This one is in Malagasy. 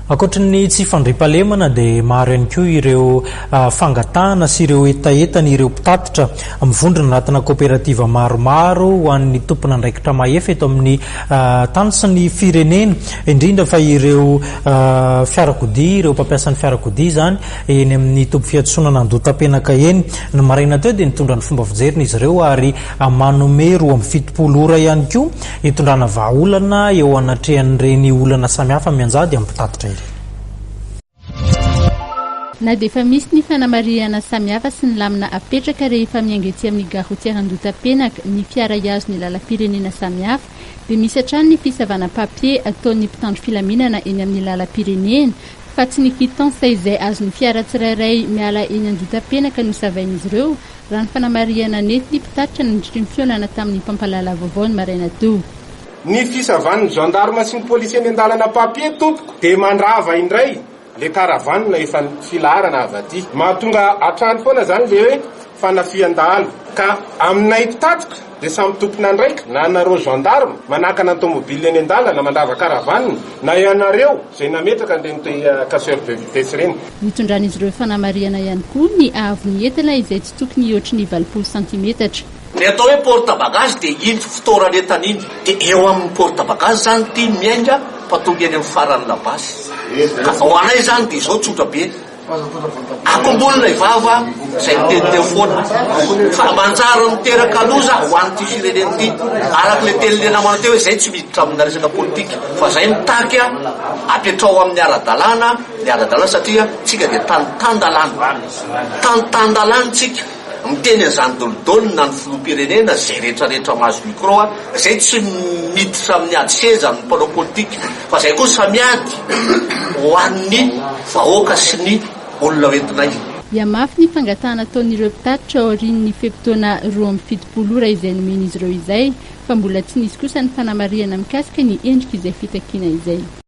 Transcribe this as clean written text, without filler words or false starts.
Ankoatry ny tsy fandriampahalemana dia maro ihany koa ireo fangatahana sy ireo hetahetan'ireo mpitatitra mivondrona anatina koperativa maromaro ho an'ny tompon'andraikitra mahefa eto amin'ny tany sy ny firenena, indrindra fa ireo fiarakodia, ireo mpampiasa ny fiarakodia izany eny amin'ny toby fiantsonana Andohatapenaka eny. Ny maraina teo dia nitondra ny fomba fijeriny izy ireo ary manome 72 ora ihany koa hitondrana vahaolana eo anatrehan'ireny olana samihafa mianjady amin'ny mpitatitra ireny. Na dia efa misy ny fanamarihana samihafa sy ny lamina apetraka rehefa miainga etsy amin'ny gare routière Andohatapenaka ny fiara hihazo ny lalam-pirenena samihafa dia misy hatrany ny fisavana papier ataon'ny mpitandro filaminana eny amin'ny lalam-pirenena fa tsy ny quittance izay azon'ny fiara tsirairay miala eny Andohatapenaka no savain'izy ireo Raha ny fanamarihana nentin'ny mpitatitra nandritry ny fihaonana tamin'ny mpampahalala vaovao ny maraina teo. Ny fisavan'ny gendarme sy ny polisy eny an-dalana papier tompoko dia mandrava indray le caravane efa filaharana avy aty. Mahatonga hatrany foana zany le hoe fanafihan-dahalo. Ka aminay mpitatitra dia samy tompon'andraikitra na nareo gendarme manakana ny tomobile eny an-dalana mandrava caravane na ianareo izay nametraka an'ireny casseur de vitesse ireny. Nitondran'izy ireo fanamarihana ihany koa ny haavon'ny entana izay tsy tokony hihoatry ny 80 santimetatra. Ny atao hoe porte bagage dia iny fitoeran'entana iny, dia eo amin'ny porte bagage izany ity miainga fa tonga eny amin'ny faran'ny labasy. Ka ho anay izany dia izao tsotra be, akombony ilay vava izay miteny teo foana fa manjary miteraka loza ho an'ity firenena ity, araka ilay tenin'ilay namana teo hoe izay tsy miditra amina resaka politika fa izay mitaky apetraho amin'ny ara-dalàna Ny ara-dalàna satria tsika dia tany tan-dalàna. Tany tan-dalàna tsika. Miteny an'izany dolidoly na ny filoham-pirenena izay rehetra rehetra mahazo micro a, izay tsy miditra amin'ny ady seza amin'ny mpanao politika fa izay kosa miady ho an'ny vahoaka sy ny olona hoentinay. Hihamafy ny fangatahana ataon'ireo mpitatitra aorian'ny fe-potoana 72 ora izay nomen'izy ireo izay, fa mbola tsy nisy kosa ny fanamarihana mikasika ny endrik'izay fitakiana izay.